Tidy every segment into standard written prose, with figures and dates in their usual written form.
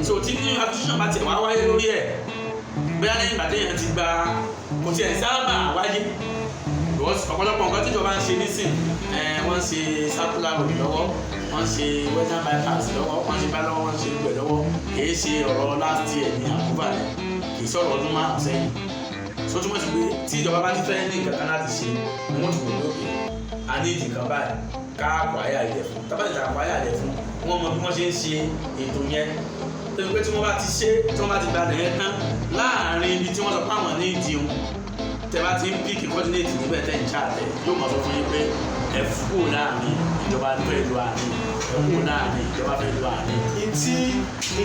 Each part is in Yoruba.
So tí new acquisition bá tiẹ̀ wá wáyé lórí ẹ̀, bóyá lẹ́yìn ìgbà téèyàn ti gba, kò tiẹ̀ sábà wáyé, because ọ̀pọ̀lọpọ̀ nǹkan tíjọba ń ṣe nísìn, wọ́n ń ṣe circular road lọ́wọ́, wọ́n ń ṣe Western Bypass lọ́wọ́, wọ́n ń ṣe bá lọ́wọ́, wọ́n ń ṣe gbẹ̀ lọ́wọ́. Kìí ṣe ọ̀rọ̀ last year ní àkúfà rẹ̀, kìí sọ̀rọ̀ ọdún 5 sẹ́yìn. So túmọ̀ sí pé tí ìjọba bá ti fẹ́ ní nǹkan kan láti ṣe ni wọ́n ti wò lókè a ní ìdì kan báyìí ká àkọ́ àyà ilẹ̀ fún, tábà ti àkọ́ àyà ilẹ̀ fún wọ́n, mọ bí wọ́n ṣe ń ṣe ètò yẹn, tó yẹ pé tí wọ́n bá ti ṣe, tí wọ́n bá ti gbalẹ̀ yẹn tán, láàárín ibi tí wọ́n sọ pé àwọn ní ìdí wọn, tẹ bá ti ń pick coordinate níbẹ̀, tẹ̀ ń chat ẹ̀, yóò mọ̀ sọ fún yín pé ẹ kúrò láàrin, ìjọba fẹ́ lu àárín, ẹ kúrò láàrin, ìjọba fẹ́ lu àárín. Ìtí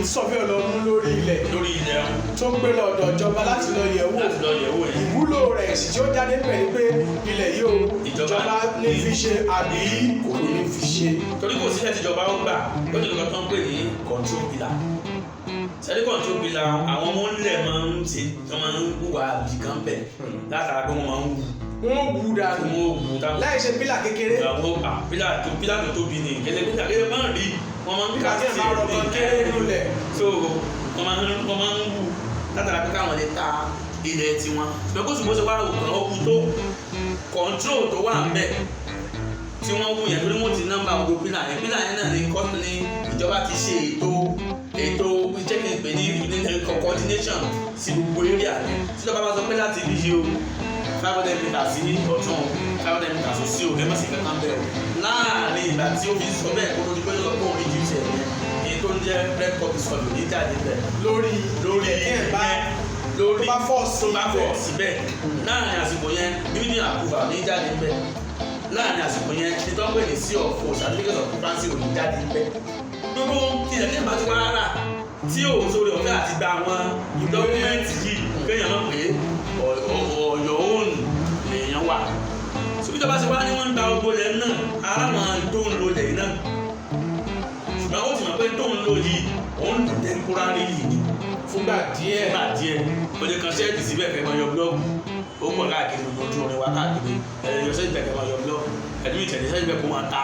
ìsọfẹ́ lọ mú lórí ilẹ̀ lórí ilẹ̀ tó gbé lọ́dọ̀ ìjọba láti lọ yẹ̀ wò, láti lọ yẹ̀ wò yẹn, ìwúlò rẹ̀ sì tí ó jáde pẹ̀lú pé ilẹ̀ yìí o, Ìjọba ìjọba ní fi ṣe àbí kò ní fi ṣe. Torí kò sílẹ̀ tíjọba ó gbà, ó ní nǹkan tó ń pè ní control pillar. Sẹ́ni control pillar, àwọn ọmọ ńlẹ̀ máa ń ṣe, wọ́n máa ń hùwà bìkan bẹ̀ látara pé wọ́n máa ń wù. Wọ́n wù dànù. Wọ́n wù táwọn láì ṣe pillar kékeré. Àwọn pillar tó pillar tó tóbi ni, kẹlẹ pillar kẹlẹ máa ń rí, wọ́n máa ń pillar tí ẹ̀ máa rọ kan kéré nulẹ̀. So wọ́n máa ń wù látara pé káwọn lè ta ilẹ̀ tiwọn, ṣùgbọ́n kó ṣùgbọ́n ṣe wá wù kàn ó wù tó control tó wà ń bẹ̀ tí wọ́n wù yẹn, torí wọ́n ti nọ́mbà gbogbo pillar yẹn. Pillar yẹn náà ní kọ́ ní ìjọba ti ṣe ètò jẹ́ kí n pè ní coordination sí gbogbo area yẹn. Tíjọba bá sọ pé láti ibi yìí o, 500 meters sí ọ̀tún, 500 meters sí o, ẹ má sì kankan bẹ́ẹ̀ o. Láàrin ìgbà tí ó fi sọ bẹ́ẹ̀ kó tó di pé ó sọ pé òun reduce ẹ̀ yẹn, èyí tó ń jẹ́ red copy survey ní jáde bẹ́ẹ̀ lórí lórí ilẹ̀ tí ẹ̀ bá lórí tó bá fọ́ sí tó bá fọ́ síbẹ̀. Láàrin àsìkò yẹn, building approval ní jáde bẹ́ẹ̀. Láàrin àsìkò yẹn, títọ́ pé ní C of O, certificate of occupancy, ò ní jáde bẹ́ẹ̀. Gbogbo ilẹ̀ tí ẹ̀ bá ti wá rà tí ò sórí ọ̀fẹ́ àti gba àwọn document yìí, kéèyàn mọ̀ pé ọ̀yọ́ òun lèèyàn wà. Ìjọba ṣe wá ní wọ́n ń gba gbogbo ilẹ̀ náà, ara wọn tó ń lo ilẹ̀ náà, ṣùgbọ́n ó ti mọ̀ pé tó ń lò yìí, òun lò temporarily ni. Fúngbà díẹ̀. Fúngbà díẹ̀. O lè kan shed síbẹ̀ kẹ́ máa yọ block. Ó pọ̀ káàkiri gbogbo ojú orin wa káàkiri. Ẹ̀ yọ shed bẹ̀ kẹ́ máa yọ block. Ẹ̀dùn ìtẹ̀lé shed bẹ̀, kó máa ta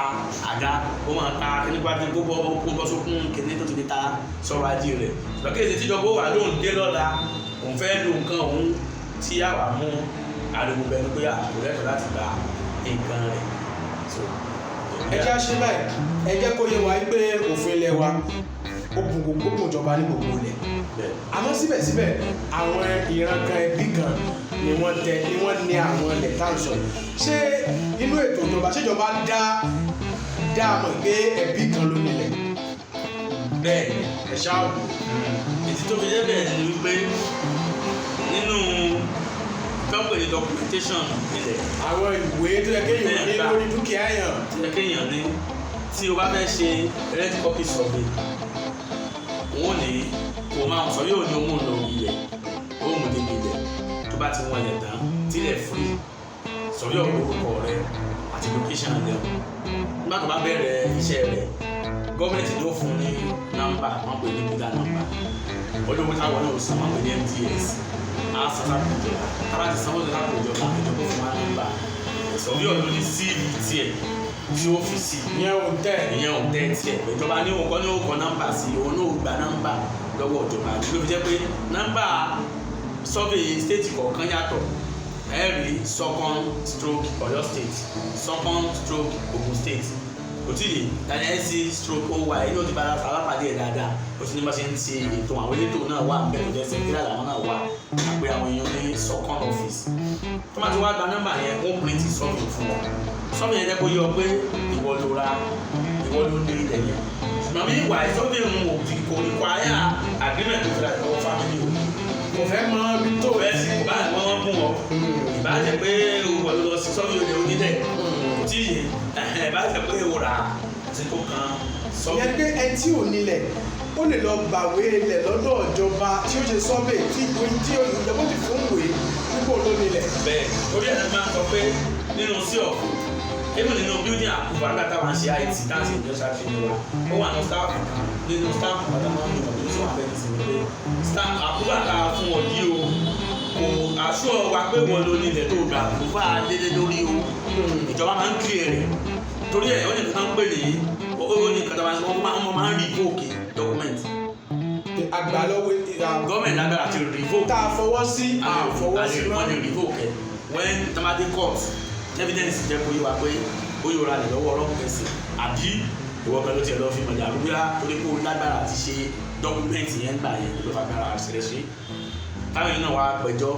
àga, kó máa ta kíní pàtó, kó bọ́, kó bọ́ sókún kíní tó ti lè ta sọ̀rọ̀ ajé rẹ̀. Ṣùgbọ́n kí èsì tíjọba ó wà lóhùn dé lọ́la, òun fẹ́ lo nǹkan òun tí àwa mú ariwo bẹnu pé àpò lẹ́tọ̀ọ́ láti gba nǹkan rẹ̀. So, Ẹ jẹ́ á ṣe báyìí. Ẹ jẹ́ kó yé wa pé òfin ilẹ̀ wa ó bùn gbogbo ìjọba ní gbogbo ilẹ̀. Bẹ́ẹ̀. Àmọ́ síbẹ̀síbẹ̀, àwọn ìran kan, ẹbí kan ni wọ́n tẹ ni wọ́n ní àwọn ilẹ̀ tá à ń sọ yìí. Ṣé inú ètò ìjọba, ṣèjọba dá a mọ̀ pé ẹbí kan ló nílẹ̀? Bẹ́ẹ̀. Ẹ ṣáà wò. Ìdí tó fi jẹ́ bẹ́ẹ̀ ni wípé nínú tọ́pẹ̀ ní documentation ilẹ̀, àwọn ìwé tó yẹ kéèyàn ní lórí dúkìá yàn, tó yẹ kéèyàn ní, tí o bá fẹ́ ṣe red copy survey, wọ́n ní kò máa sọ yóò ní o mú lọ ilẹ̀, ó mú débi ilẹ̀. Tó bá ti wọ́n ilẹ̀ tán, tílẹ̀ free, sọ̀rí orúkọ rẹ àti location rẹ. Nígbà tó bá bẹ̀rẹ̀ iṣẹ́ rẹ̀, gọ́ọ̀mẹ̀ntì ló fún ní nọ́mbà, wọ́n pè ní pillar number. Olówó táwọn náà san, wọ́n pè ní MTS, á san sápò ìjọba. Tábà ti sanwó sápò ìjọba, ìjọba fún wa nọ́mbà. Sọ̀rí ọ̀dọ́ ní seal tiẹ̀ tí ó fi sí. Ìyẹn ò tẹ̀. Ìyẹn ò tẹ́ tiẹ̀. Ìjọba ní òun kọ́ ní òun kọ́ nọ́mbà sí, òun náà gba nọ́mbà lọ́wọ́ ìjọba. Ló fi jẹ́ pé nọ́mbà survey state kọ̀ọ̀kan yàtọ̀. Ẹ rí second stroke Ọ̀yọ́ State, second stroke Ogun State, kò tí ì dání SC/OY. Inú ti bá alápàdé ẹ̀ dáadáa. Ó ti ní bá ṣe ń ṣe ètò, àwọn elétò náà wà ń bẹ̀ tó jẹ́ secretariat làwọn náà wà, àpè àwọn èèyàn ní second office. Tó máa ti wá gba nọ́mbà yẹn, wọ́n print survey fún ọ. Survey yẹn jẹ́ kó yọ pé ìwọ ló ra, ìwọ ló ní ilẹ̀ yẹn. Ṣùgbọ́n bí ìwà survey ń wò ti kò require agreement tó fi ra ìlọ́wọ́ family o. Kò fẹ́ mọ ibi tó bẹ́ẹ̀ sì kò bá wọ́n fún ọ, ìbá jẹ́ pé ìwọ ló lọ sí survey olè onílẹ̀, kò tí ì yé. Ìbá jẹ́ pé o rà àti tó kan survey. Ìyẹn pé ẹni tí ò nílẹ̀, ó lè lọ gbàwé ilẹ̀ lọ́dọ̀ ìjọba tí ó ṣe survey, tí ìjọba ti fún ìwé púpọ̀ ló nílẹ̀. Bẹ́ẹ̀, orí ẹ̀ máa ń sọ pé nínú sí ọ̀fun, even nínú building approval, nígbà táwọn ń ṣe IT, táwọn ṣe industrial training wa, ó wà ní staff kan nínú staff kan tó máa ń yàn tó sọ abẹ́ ní sinmi pé staff approval tá a fún ọ yìí o, kò aṣọ wa pé wọ́n ló nílẹ̀ tó gbà approval lélẹ̀ lórí o. Ìjọba máa ń clear rẹ̀, torí ẹ̀ ó ní nǹkan pè ní, ó ní nǹkan tó máa ń wọ́n máa ń revoke document. Àgbà lọ́wọ́. Gọ́ọ̀mẹ̀ntì lágbára àti revoke. Tá a fọwọ́ sí, àfọwọ́ sí Wọ́n lè revoke ẹ̀ when tamade court, evidence jẹ́ kó yé wa pé ó yóò ra lẹ̀ lọ́wọ́ wrong person, àbí ìwọ kan ló tiẹ̀ lọ́ọ́ fi mọ̀jà bóyá torí pé o lágbára àti ṣe document yẹn gbà yẹn ló fagbára rẹ̀ ṣe, táwọn yẹn náà wá pẹjọ́,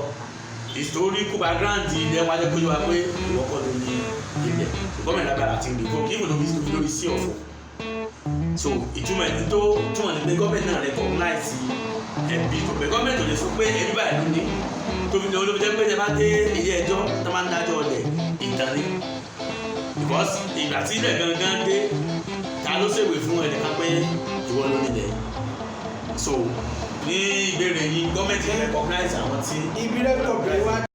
historical background ilẹ̀ wa jẹ́ kó yé wa pé ìwọ kọ́ ló ní ilẹ̀, gọ́ọ̀mẹ̀ntì lágbára àti revoke even though it's lórí sí ọ̀fọ̀. So ìtumọ̀ ẹni tó túmọ̀ ní pé gọ́ọ̀mẹ̀ntì náà recognize ẹbí tó pé gọ́ọ̀mẹ̀ntì ò lè sọ pé ẹbí báyìí ló ní, tóbi ní olóbi jẹ́ pé ẹ bá dé ilé ẹjọ́ tó máa ń dájọ́ ọlẹ̀, ìtàn ni, because ìgbà tí ilẹ̀ gangan dé, ta ló ṣèwé fún ẹnìkan pé ìwọ ló nílẹ̀? So ní ìbéèrè yín, gọ́ọ̀mẹ̀ntì recognize àwọn tí Ibi rẹ́kọ̀dù wá.